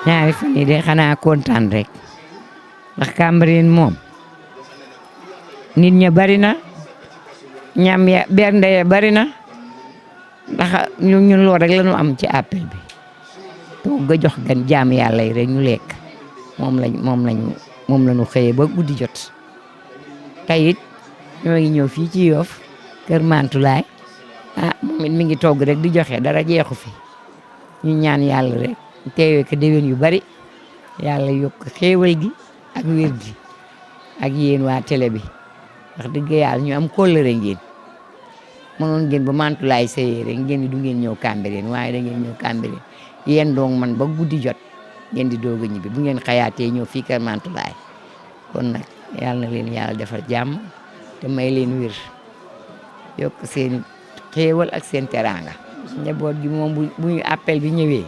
ñaari fan yi de xanaa kontaan rek ndax Cambérène moom nit ña bari na ñam ya bernde ya bari na ndax ñun lool rek la ñu am ci appel bi toog ga jox gan jaam yàlla yi rek ñu lekk moom lañu xëyee ba guddi jot tey it ñoo ngi ñëw fii ci Yoff kër Mantulaay moom it mi ngi togg rek di joxe dara jeexu fi ñu ñaan yàlla rek teewee ko déwén yu bari yàlla yokk xéewal gi ak wér gi ak yéen waa télé bi wax dëgg yàlla ñu am kóllëre ngeen mënoon ngeen ba Mantulaay sëyee rek ngeen di du ngeen ñëw Cambérène waaye da ngeen ñëw Cambérène yéen doong man ba guddi jot ngeen di doog a ñibbi bu ngeen xayaatee ñëw fii kër Mantulaay kon nag yàlla na leen yàlla defal jàmm te may leen wér yokk seen xéewal ak seen teraanga njaboot gi moom bu ñu appel bi ñëwee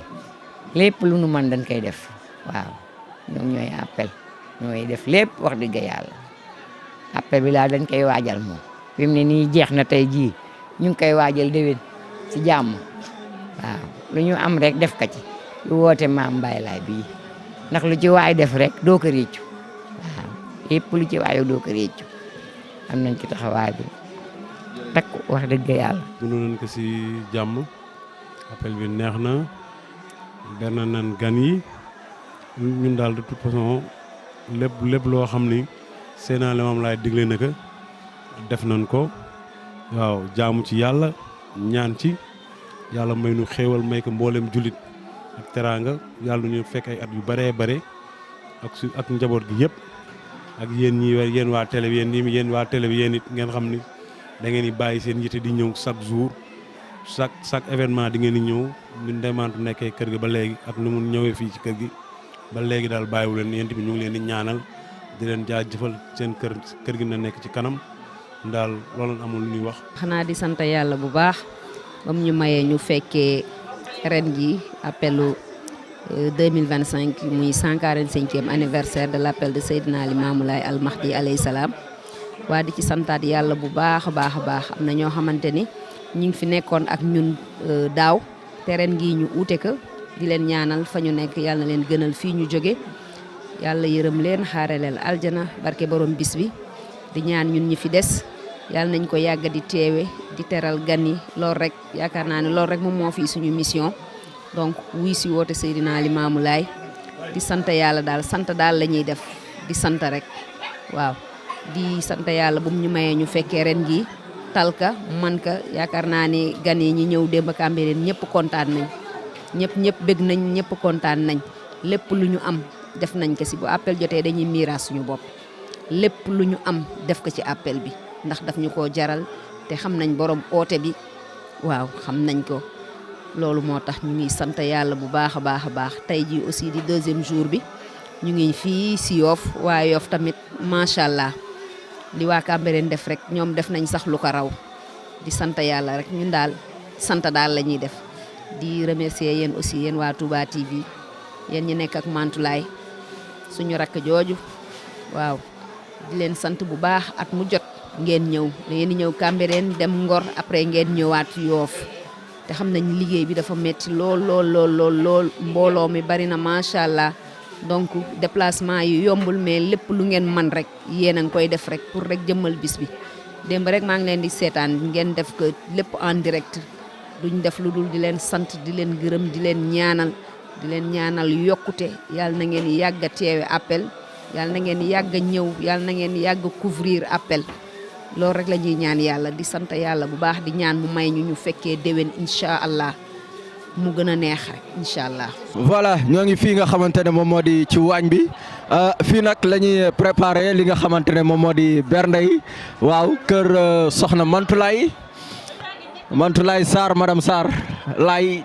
lépp lu nu mën dañ koy def waaw ñoom ñooy appel ñooy def lépp wax dëgg yàlla appel bi laa dañ koy waajal moom fi mu ne nii jeex na tey jii ñu ngi koy waajal déwén ci jàmm waaw lu ñu am rek def ka ci lu woote maam Mbaye Laay bii ndax lu ci waay def rek doo ko réccu waaw lépp lu ci waayu doo ko réccu am nañ ci taxawaay bi takku wax dëgg yàlla. dund nañ ko si jàmm appel bi neex na benn nan gan yi ñun daal de toute façon lépp loo xam ni Seydina Limaamu Laay digle na ko def nañ ko waaw jaamu ci yàlla ñaan ci yàlla may nu xéewal may ko mboolem jullit ak teraanga yàlla ñu fekk ay at yu baree bare ak njaboot gi yëpp ak yéen waa télé bi yéen waa télé bi yéen it ngeen xam ni da ngeen di bàyyi seen yitte di ñëw chaque jour chaque événement di ngeen di ñëw ñun demantu nekkee kër gi ba léegi ak nu mu ñëwee fii ci kër gi ba léegi daal bàyyiwu leen yéen tamit ñu ngi leen di ñaanal di leen jaajëfal seen kër gi na nekk ci kanam daal loolu amul lu ñuy wax. xanaa di sant yàlla bu baax ba mu ñu mayee ñu fekkee ren gi appelu 2025 muy 145e anniversaire de l'appel de Seydina Limamou Laye Al Mahdi alayhi salaam waa di ci santaat yàlla bu baax a baax am na ñoo xamante ni ñu ngi fi nekkoon ak ñun daaw te ren gii ñu uute ko di leen ñaanal fa ñu nekk yàlla na leen gënal fii ñu jóge yàlla yërëm leen xaare leen aljana barke borom bis bi di ñaan ñun ñi fi des yàlla nañ ko yàgg di teewe di teral gan yi loolu rek yaakaar naa ne loolu rek moom moo fi suñu mission donc wuy si woote Seydina Limamou Laye di sant yàlla daal sant daal la ñuy def di sant rek waaw di sant yàlla bu mu ñu mayee ñu fekkee ren gi talka man ka yaakaar naa ne gan yi ñi ñëw démb Cambérène ñëpp kontaan nañ ñëpp bëgg nañ ñëpp kontaan nañ lépp lu ñu am def nañ ko si bu appel jotee dañuy miiras suñu bopp lépp lu ñu am def ko ci appel bi ndax daf ñu koo jaral te xam nañ borom oote bi waaw xam nañ ko loolu moo tax ñu ngi sant yàlla bu baax a baax tey ji aussi di deuxième jour bi ñu ngi fii si Yoff waa Yoff tamit macha allah li waa Cambérène def rek ñoom def nañ sax lu ko raw di sant yàlla rek ñun daal sant daal la ñuy def di remercier yéen aussi yéen waa Touba TV yéen ñi nekk ak Mantulaay suñu rakk jooju waaw di leen sant bu baax at mu jot ngeen ñëw da ngeen di ñëw Cambérène dem Ngor après ngeen ñëwaat Yoff te xam nañ liggéey bi dafa metti lool mbooloo mi bari na macha allah donc déplacement yi yombul mais lépp lu ngeen man rek yéen a ngi koy def rek pour rek jëmmal bis bi démb rek maa ngi leen di seetaan ngeen def ko lépp en direct duñ def lu dul di leen sant di leen gërëm di leen ñaanal yokkute yàlla na ngeen yàgg a teewe appel yàlla na ngeen yàgg a ñëw yàlla na ngeen yàgg a couvrir appel loolu rek la ñuy ñaan yàlla di sant yàlla bu baax di ñaan mu may ñu fekkee déwén incha allah mu gën a neex rek incha allah. voilà ñoo ngi fii nga xamante ne moom moo di ci waañ bi fii nag la ñuy préparé li nga xamante ne moom moo di bernde yi waaw kër soxna Mantulaay Sarr madame Sarr laay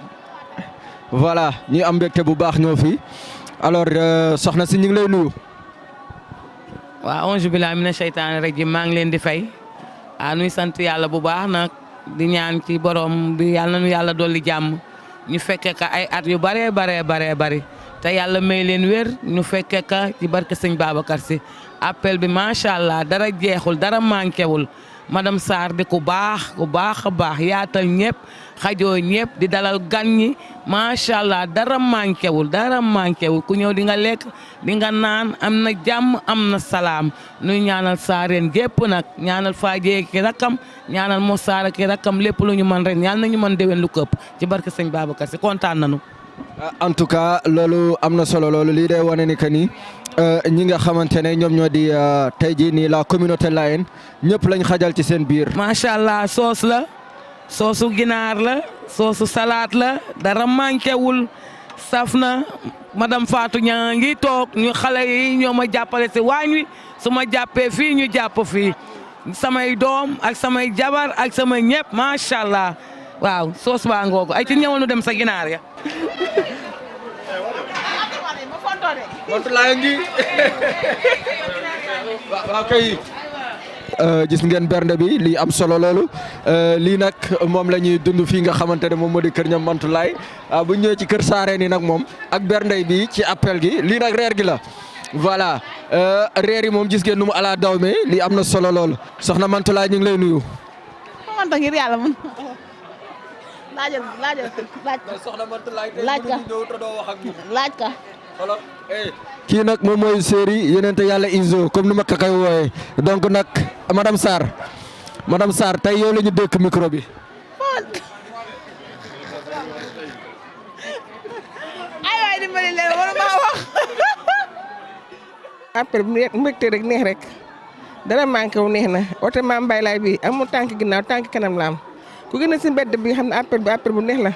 voilà ñuy am mbégte bu baax ñoo fi alors soxna si ñu ngi lay nuyu. waaw auzu billaahi mina sheytaani rajiim maa ngi leen di fay nuy sant yàlla bu baax nag di ñaan ci borom bi yàlla nañu yàlla dolli jàmm ñu fekke ka ay at yu baree bari te yàlla may leen wér ñu fekke ka ci barke sëñ Babacar Si appel bi macha allah dara jeexul dara manqué wul madame Sarr di ku baax a baax yaatal ñëpp xajoo ñëpp di dalal gan ñi macha allah dara manqué wul ku ñëw di nga lekk di nga naan am na jàmm am na salaam nuy ñaanal Saareen gépp nag ñaanal Fadie ki rakkam ñaanal Mo Sarr ki rakkam lépp lu ñu mën ren yàlla nañu mën déwén lu këpp ci barke sëñ Babacar Si kontaan nañu. en tout cas loolu am na solo loolu lii day wane ni que ni ñi nga xamante ne ñoom ñoo di tey jii nii la communauté Layène ñëpp lañ xajal ci seen biir. macha allah soos la soosu ginaar la soosu salaat la dara manqué wul saf na madame Fatou ñaa ngi toog ñu xale yi ñoo ma jàppale si waañ wi su ma jàppee fii ñu jàpp fii samay doom ak samay jabar ak samay ñëpp macha allah waaw soos baa ngoogu ay ci ñëwal nu dem sa ginaar ya. waaw kay gis ngeen bernde bi lii am solo loolu lii nag moom la ñuy dund fii nga xamante ne moom moo di kër ñam Mantoulaye bu ñu ñëwee ci kër Saareen yi nag moom ak bernde bi ci appel gi lii nag reer gi la voilà reer yi moom gis ngeen nu mu ala daw me lii am na solo loolu soxna Mantoulaye ñu ngi lay nuyu. manta ngir yàlla mun laaj ka kii nag moom mooy série yenente yàlla Izo comme ni ma ko koy wooyee donc nag madame Sarr tey yow la ñu dékk micro bi. ay waay dimbali leen wala maa wax. après mbégte rek neex rek dara manqué wu neex na oto maam Mbaye laay bi amul tànk ginnaaw tànk kanam la am ku gën a si mbedd bi xam ne après bu neex la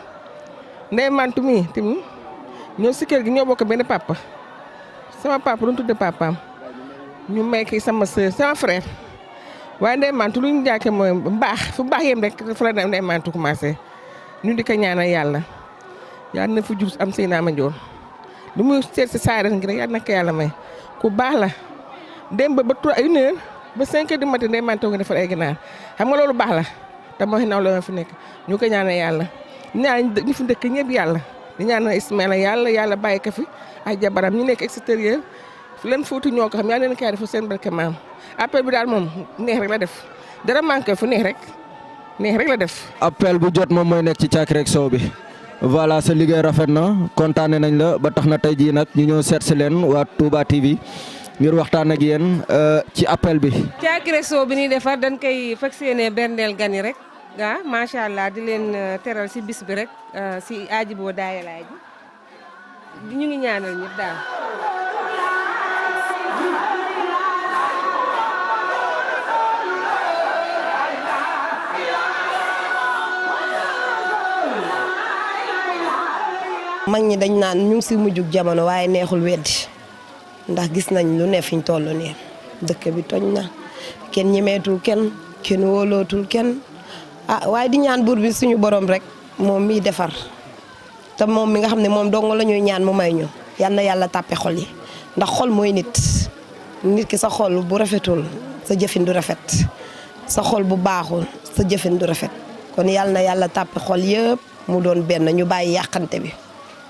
ndey mantu mi tamit ñoo si kër gi ñoo bokk benn papa sama papa lu ñu tudde papaam ñu may kii sama sœur sama frère waaye ndey mantu lu ñu jàkkee mooy mbaax fu baax yem rek fa la ndey mantu commencé ñu di ko ñaanal yàlla na fu jub am seen ama njoon lu muy seet si Saareen ngi rek yàlla na ko yàlla may ku baax la dem ba 1 heure ba 5 heures du matin ndey mantu nga defar ay ginaar xam nga loolu baax la te mooy naw la fi nekk ñu ko ñaanal yàlla ñaan ñu fi dëkk ñëpp yàlla di ñaanal Ismaïla yàlla bàyyi ko fi ay jabaram ñu nekk extérieur fu leen fuuti ñoo ko xam yàlla leen kay def seen barke maam appel bi daal moom neex rek la def dara manqué fu neex rek la def. appel bu jot moom mooy nekk ci càkk rek soow bi voilà sa liggéey rafet na kontaane nañ la ba tax na tey jii nag ñu ñëw seet si leen waa Touba TV ngir waxtaan ak yéen ci appel bi. càkk rek soow bi ñuy defar dañ koy fas yéene berndeel gan yi rek. waaw macha allah di leen teral si bis bi rek si aaji boo daayalaay ji ñu ngi ñaanal ñëpp daal. mag ñi dañ naan ñu ngi si mujjug jamono waaye neexul weddi ndax gis nañ lu ne fiñ toll nii dëkk bi toj na kenn ñemeetul kenn wóolootul kenn. waaye di ñaan buur bi suñu borom rek moom miy defar te moom mi nga xam ne moom dong la ñuy ñaan mu may ñu yal na yàlla tàppe xol yi ndax xol mooy nit ki sa xol bu rafetul sa jëfin du rafet sa xol bu baaxul sa jëfin du rafet kon yal na yàlla tàppe xol yëpp mu doon benn ñu bàyyi yàqante bi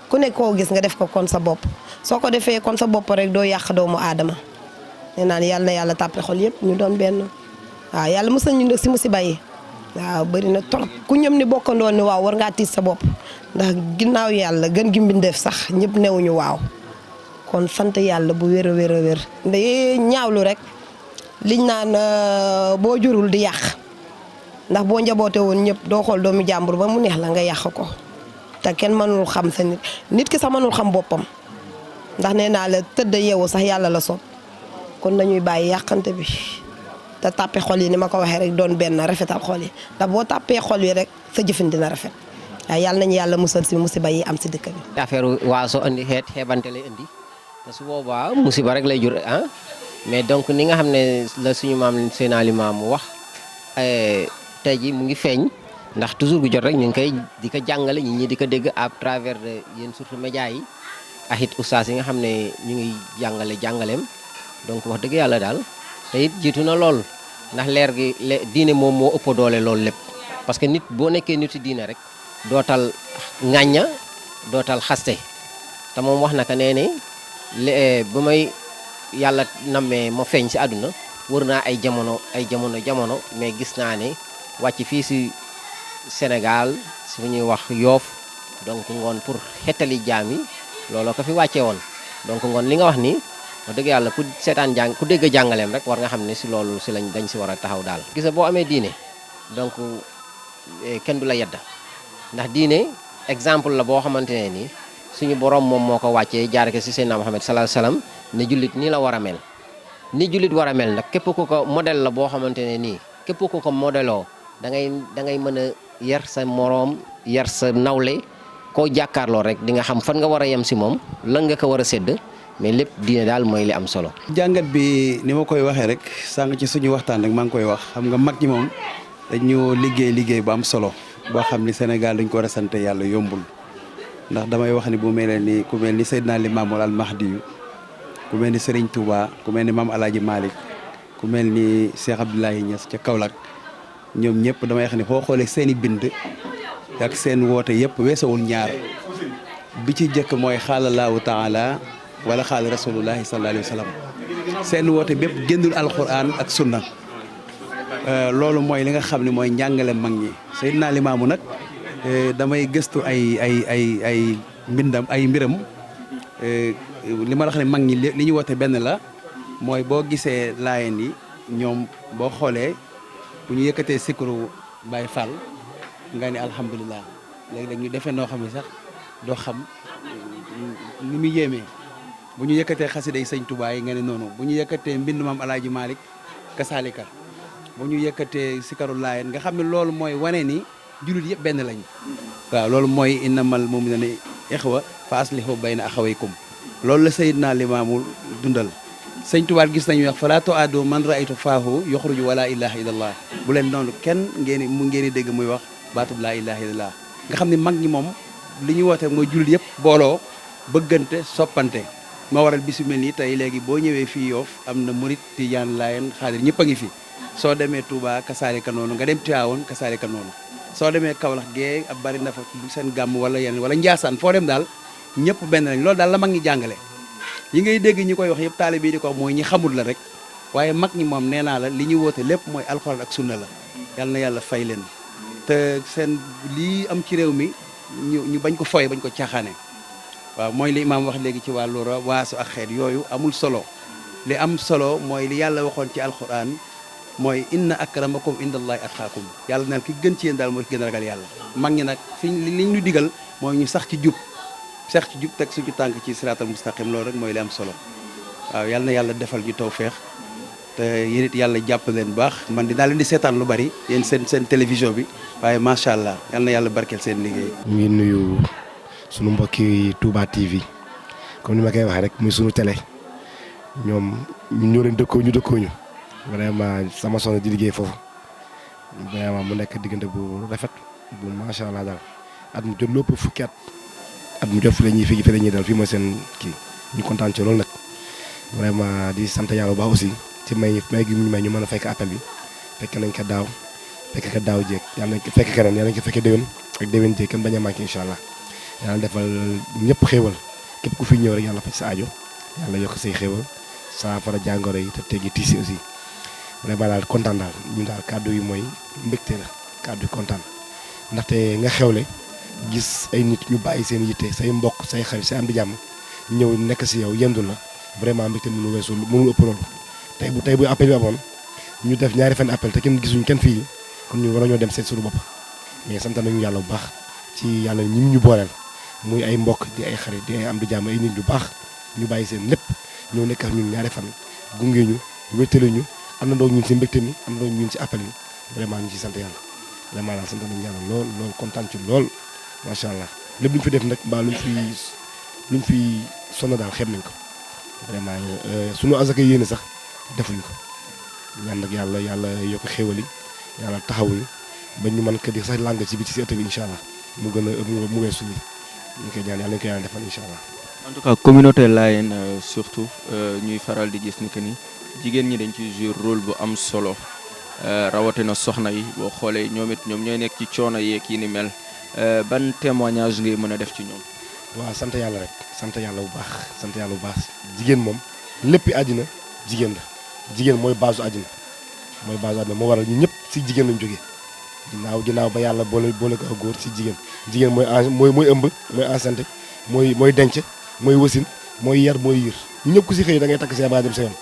ku ne koo gis nga def ko kon sa bopp soo ko defee kon sa bopp rek doo yàq doomu aadama nee naan yal na yàlla tàppe xol yëpp ñu doon benn waaw yàlla musal ñu si musiba yi waaw bëri na trop ku ñëm ni bokkandoo ni waaw war ngaa tiit sa bopp ndax ginnaaw yàlla gën gi mbindeef sax ñëpp newuñu waaw kon sant yàlla bu wér a wér nday ñaawlu rek liñ naan boo jurul di yàq ndax boo njaboote woon ñëpp doo xool doomu jàmbur ba mu neex la nga yàq ko te kenn mënul xam sa nit ki sax mënul xam boppam ndax nee naa la tëdd yeewu sax yàlla la soob kon nañuy bàyyi yàqante bi te tàppe xol yi ni ma ko waxee rek doon benn rafetal xol yi ndax boo tàppee xol yi rek sa jëfin dina rafet waaye yàlla nañu yàlla musal si musiba yi am si dëkk bi. affaire waaso andi xeebante lay indi te su boobaa musiba rek lay jur mais donc ni nga xam ne la suñu maam Seydina Limaamu wax tey ji mu ngi feeñ ndax toujours gu jot rek ñu ngi koy di ko jàngale ñi di ko dégg à travers de yéen surtout médias yi ak it oustaz yi nga xam ne ñu ngi jàngaleem donc wax dëgg yàlla daal. te it jiitu na lool ndax leer gi diine moom moo ëpp doole loolu lépp parce que nit boo nekkee nitu diine rek dootal ŋàñña dootal xaste te moom wax na ko nee ne ba may yàlla nammee ma feeñ si àdduna wër naa ay jamono mais gis naa ne wàcc fii si Sénégal si fu ñuy wax Yoff donc ngoon pour xettali jaam yi looloo ko fi wàccee woon donc ngoon li nga wax ni wax dëgg yàlla ku seetaan ku dégg jàngaleem rek war nga xam ne si loolu si dañ si war a taxaw daal. gis nga boo amee diine donc kenn du la yedda ndax diine exemple la boo xamante ne ni suñu borom moom moo ko wàccee jaare ko si Seydina Muhammad sallallahu alayhi wasallam ne jullit nii la war a mel. ni jullit war a mel nag képp ku ko modèle la boo xamante ne nii képp ku ko modéloo da ngay mën a yar sa moroom yar sa nawle koo jàkkaarloo rek di nga xam fan nga war a yem si moom lan nga ko war a sédd mais lépp diine daal mooy li am solo. jàngat bi ni ma koy waxee rek sànq ci suñu waxtaan rek maa ngi koy wax xam nga mag ñi moom dañu liggéey bu am solo boo xam ni Sénégal dañ ko war a sant yàlla yombul ndax damay wax ni bu mel ni ku mel ni Seydina Limamou Al Mahdi ku mel ni Serigne Touba ku mel ni Mame El Hadji Malick ku mel ni Cheikh Abdoulaye Niass ca Kaolack ñoom ñëpp damay wax ni foo xoolee seen i bind ak seen woote yëpp weesawul ñaar bi ci jëkk mooy xaalallahu taala wala xaal rasulullahi sallallahu alayhi wa sallam seen woote bépp génnul alquran ak sunna loolu mooy li nga xam ne mooy njàngale mag ñi Seydina Limaamu nag damay gëstu ay mbindam ay mbiram li ma la xam ne mag ñi li ñu woote benn la mooy boo gisee laayeen yi ñoom boo xoolee bu ñu yëkkatee sikru Baay Fall nga ni alhamdulilah léegi-léeg ñu defee noo xam ne sax doo xam ni mu yéemee bu ñu yëkkatee xasida yi sëñ Tuubaa yi nga ne noonu bu ñu yëkkatee mbind Maam Alaaji Malick kasaalika bu ñu yëkkatee sikaru laayeen nga xam ne loolu mooy wane ni jullit yëpp benn lañ waaw loolu mooy innamal mu'minuuna ixwa fa aslihu bayna axawaykum loolu la Seydina Limaamu dundal sëñ Tuubaa gis nañu wax falaa tu'aadu man ra'aytu faahu yuxruju wala ilaha illallah bu leen noonu kenn ngeen di dégg muy wax baatub laa ilaha illallah nga xam ne mag ñi moom li ñu woote mooy jullit yëpp booloo bëggante soppante moo waral bis yu mel nii tey léegi boo ñëwee fii Yoff am na murit tijaan laayeen xaadir ñëpp a ngi fi soo demee Touba kasaalika noonu nga dem Tivaouane kasaalika noonu soo demee Kaolack gee ab bari na fa seen gàmm wala yeneen wala Njaasaan foo dem daal ñëpp benn lañ loolu daal la mag ñi jàngale yi ngay dégg ñi koy wax yëpp taalibe yi di ko wax mooy ñi xamul la rek waaye mag ñi moom nee naa la li ñu woote lépp mooy alxuraan ak sunna la yal na yàlla fay leen te seen lii am ci réew mi ñu bañ ko foye bañ ko caaxaane waaw mooy li imaam wax léegi ci wàllu waasu ak xeet yooyu amul solo li am solo mooy li yàlla waxoon ci alxuraan mooy inna akramakum indallahi atqaakum yàlla naan ki gën ci yéen daal mooy ki gën a ragal yàlla mag ñi nag fi li ñu digal mooy ñu sax ci jub teg suñu tànk ci siraatal mustaqim loolu rek mooy li am solo waaw yal na yàlla defal ñu tawfeex te yéen it yàlla jàpp leen baax man dinaa leen di seetaan lu bari yéen seen télévision bi waaye macha allah yal na yàlla barkeel seen liggéey. ñu ngi nuyu sunu mbokki Touba TV comme ni ma koy waxee rek muy sunu télé ñoom ñoo leen dëkkoo ñu vraiment sama soxna di liggéey foofu vraiment mu nekk diggante bu rafet bu macha allah daal at mu jot lépp fukki at mu jot fi la ñuy dal fii mooy seen kii ñu kontaan ci loolu nag vraiment di sant yàlla bu baax aussi ci may gi ñu may ñu mën a fekk appel bi fekk nañ ko daaw jéeg yàlla nañ ko fekk keneen yàlla nañ ko fekkee déwén ak déwén jéeg kenn bañ a manqué incha allah yàlla defal ñëpp xéewal képp ku fi ñëw rek yàlla faj sa aajo yàlla yokk say xéewal saafara jàngoro yi te teggi tiisi aussi vraiment daal kontaan daal ñun daal kàddu yi mooy mbégte la kàddu yi kontaan ndaxte nga xewle gis ay nit ñu bàyyi seen yitte say mbokk say xarit say am di jàmm ñëw nekk si yow yendu la vraiment mbégte mënu weesu mënul ëpp loolu tey bu appel bi amoon ñu def ñaari fan appel te kenn gisuñ kenn fii kon ñu war a ñoo dem seet suñu bopp mais sant nañu yàlla bu baax ci yàlla ñi ñu booleel muy ay mbokk di ay xarit di ay am di jàmm ay nit ñu baax ñu bàyyi seen lépp ñëw nekk ak ñun ñaari fan gunge ñu wéttale ñu am na doog ñun si mbégte mi am na doog ñun si appel mi vraiment ñu ci sant yàlla vraiment daal sant nañu yàlla lool kontaan ci lool macha allah lépp lu ñu fi def nag mbaa luñ fi sonn daal xeeb nañ ko vraiment sunu asaka yéene sax defuñ ko ñaan nag yàlla yokk xéwali yàlla taxawuñu ba ñu mën ko di sax làng ci bi ci ëtt bi incha allah mu gën a mu weesu li ñu koy ñaan yàlla ñu koy yàlla defal incha allah. en tout cas communauté Layène surtout ñuy faral di gis ni que ni jigéen ñi dañ ci jouer rôle bu am solo rawatina soxna yi boo xoolee ñoom ñooy nekk ci coono yeeg yi ni mel ban témoignage ngay mën a def ci ñoom. waaw sant yàlla rek sant yàlla bu baax jigéen moom lépp àddina jigéen la jigéen mooy base àddina moo waral ñu ñëpp si jigéen lañ jógee ginnaaw ba yàlla boole ko ak góor si jigéen mooy ëmb mooy enceinte mooy denc mooy wasin mooy yar mooy yiir ñu ñëpp ku si xëy da ngay takk sa jabar dem sa yoon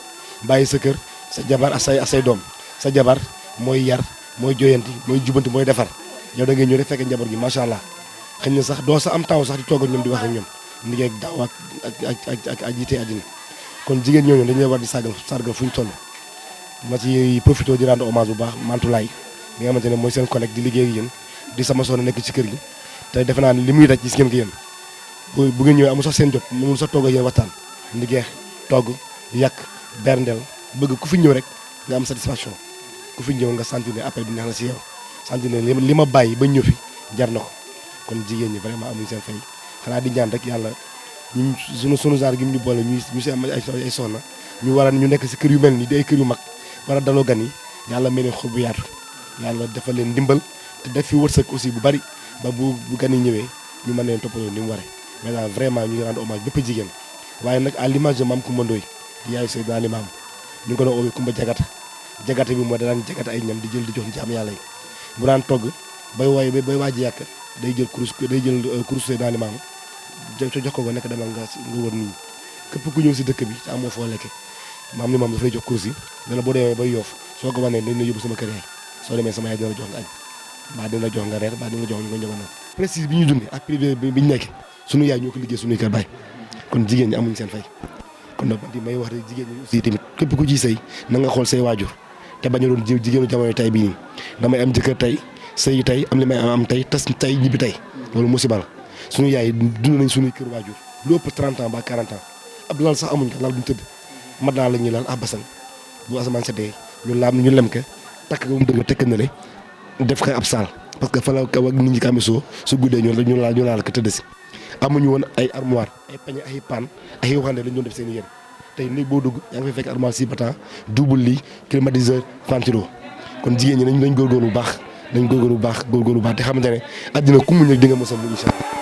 bàyyi sa kër sa jabar ak say doom sa jabar mooy yar mooy joyanti mooy jubanti mooy defar yow da ngay ñëw rek fekkee njaboot gi macha allah xëy na sax doo sa am temps sax di toog ak ñoom di wax ak ñoom liggéey ak daaw ak yite àddina kon jigéen ñooñu dañuy war di sargal fu ñu toll ma ci profité di rendre hommage bu baax Mantoulaye bi nga xamante ne mooy seen collègue di liggéey ak yéen di sama soxna nekk ci kër gi te defe naa ne li muy daj gis ngeen ko yéen bu ngeen ñëwee amul sax seen jot mënul sax toog ak yéen waxtaan liggéey togg yàq berndeel bëgg ku fi ñëw rek nga am satisfaction ku fi ñëw nga sentir ne appel bi neex na si yow sentir ne li ma bàyyi ba ñëw fi jar na ko kon jigéen ñi vraiment amuñ seen fay xanaa di ñaan rek yàlla ñu sunu genre gi ñu boole ñu si am ay soxna ñu nekk si kër yu mel nii di ay kër yu mag war a daloo gan yi yàlla mel ne xol bu yaatu yàlla defal leen ndimbal te def fi wërsëg aussi bu bari ba bu gan yi ñëwee ñu mën leen toppatoo ni mu waree mais daal vraiment ñu ngi rendre hommage bépp jigéen waaye nag à l'image de Mame Coumba Ndoye yaayu Seydina Limamou ñu ngi ko doon oowee Coumba jagata bi mooy daan jagata ay ñam di jël di jox jaam yàlla yi bu daan togg bay waaji yàq day jël kurus Seydina Limamou jox ko nekk demal nga wër nit ñi képp ku ñëw si dëkk bi te amoo foo lekke Maam Limamou daf lay jox kurus yi ne la boo demee bay Yoof soo ko wanee dañ la yóbbu sama kër yaay soo demee sama yaay dina la jox nga añ baa dina la jox nga reer baa dina la jox nga njogonal précise bi ñu dundee ak privé bi ñu nekk suñu yaay ñoo ko liggéey suñuy kër baay kon jigéen ñi amuñ seen fay kon nag di may wax rek jigéen ñi aussi tamit képp ku ci sëy na nga xool say waajur te bañ a doon jigéenu jamono tey bii nii damay am jëkkër tey sëy tey am li may am tey tas tey ñibbi tey loolu musiba la suñu yaay dund nañ suñuy kër waajur lu ëpp 30 ans ba 40 ans ab lal sax amuñ ko lal duñ tëdd mat naa la ñuy lal basan bu asamaan setee ñu lem ko takk nga mu dëgg tekk na le def ko ab saal parce que fa la kaw ak nit ñi kami soo su guddee ñu laal ko tëdd si amuñu woon ay armoire ay pañe ay paan ay waxande lañ doon def seen yéen tey néeg boo dugg yaa ngi fay fekk armoire 6 battant double lit climatiseur ventilo kon jigéen ñi nañ góorgóorlu bu baax góorgóorlu bu baax te xamante ne àddina ku muñ rek di nga mos a muñ incha allah